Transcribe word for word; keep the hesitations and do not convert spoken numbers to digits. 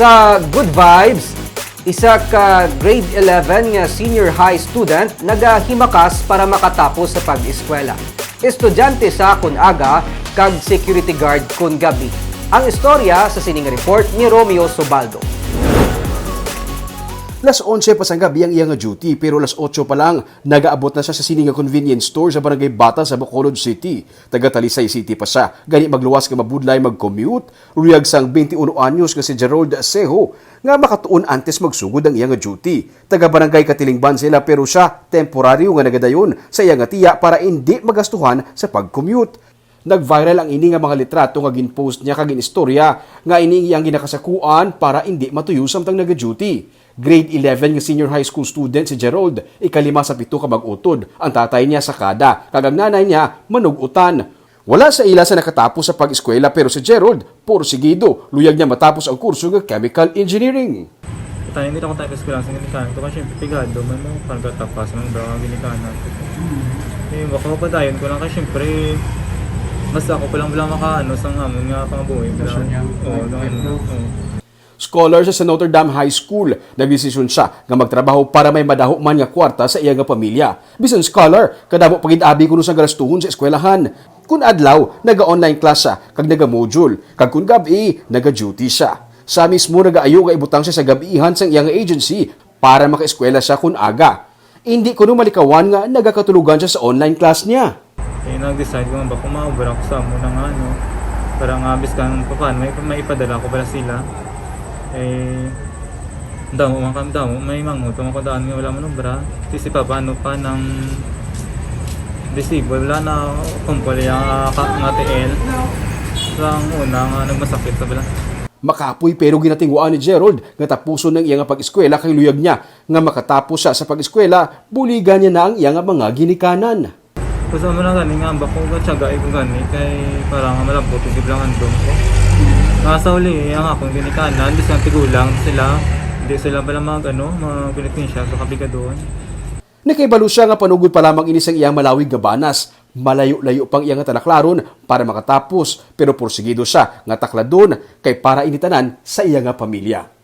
Sa Good Vibes, isa ka grade eleven nga senior high student nagahimakas para makatapos sa pag-eskwela. Estudyante sa kun aga kag security guard kun gabi. Ang istorya sa sining report ni Romeo Sobaldo. Las onse pa sang gabi ang iya nga duty, pero las otso pa lang, nagaabot na siya sa sini nga convenience store sa Barangay Bata sa Bacolod City. Taga Talisay City pa siya, gani magluwas nga mabudlay mag-commute. Luyag sang twenty-one anyos nga si Gerald Seho nga makatuon antes magsugod ang iya nga duty. Taga Barangay Katilingban sila, pero siya temporaryo nga nagadayon sa iya nga tiya para indi magastuhan sa pag-commute. Nag-viral ang ini nga mga litrato nga gin-post niya kag gin-istorya nga ini iyang ginakasakuan para indi matuyo samtang naga-duty. Grade eleven nga senior high school student si Gerald, ikalima sa pito ka mag-utod. Ang tatay niya sakada, kag ang nanay niya manug-utan. Wala sa ila sa nakatapos sa pag-eskwela, pero si Gerald porsigido, luyag niya matapos ang kurso nga chemical engineering. Tayo hindi ako tayo sa eskwela sa ginikanan ko kasi syempre pigado man mo, pagkatapas man bro ang ginikanan ko. Eh, baka pa tayo ko lang kasi syempre basta ako pa lang wala makaano sa ngamon nga pangabuhi. Sa niya. Oo, May- no, may ano, bills. Oo. Scholar siya sa Notre Dame High School, nagdesisyon siya nga magtrabaho para may madaho man nga kwarta sa iya nga pamilya. Bisan scholar, kadamo pa gid abi kuno sang galastuhon sa eskwelahan. Kun adlaw, naga-online class siya kag naga-module, kag kun gab-i, naga-duty siya. Siya mismo nagaayo nga ibutang siya sa gab-ihan sang iya nga agency para makaeskwela siya kun aga. Indi kuno malikawan nga nagakatulogan siya sa online class niya. Eh, nag-decide ko nga ba kung maubra ko sa amo na nga ano, para nga biskan pa paano may, may ipadala ko para sila. Eh, damo man kami, damo, may mangot man ko daan nga wala man obra. Kasi pa paano pa nang disable, wala na kumpanya nga, ka, nga T L. Sa una nga nagmasakit sa bala. Makapoy pero ginatinguhaan ni Gerald nga tapuson ang iya nga pag-eskwela kay luyag niya nga makatapos siya sa pag-eskwela, buligan niya na ang iya nga mga ginikanan. Gusto mo na gani nga, bako ka tiyaga ko gani kay para nga malabot yung giblangan doon ko. Nga sa uli, ang akong ginikanan, bisan tigulang sila, hindi sila pala mag, ano, magpinipin siya sa kabigaduhan. Nakahibalo siya nga panugod pa lamang ini sang iyang malawig nga banas. Malayo-layo pang iya nga talaklaron para makatapos, pero porsigido siya nga takladon kay para ini tanan sa iya nga pamilya.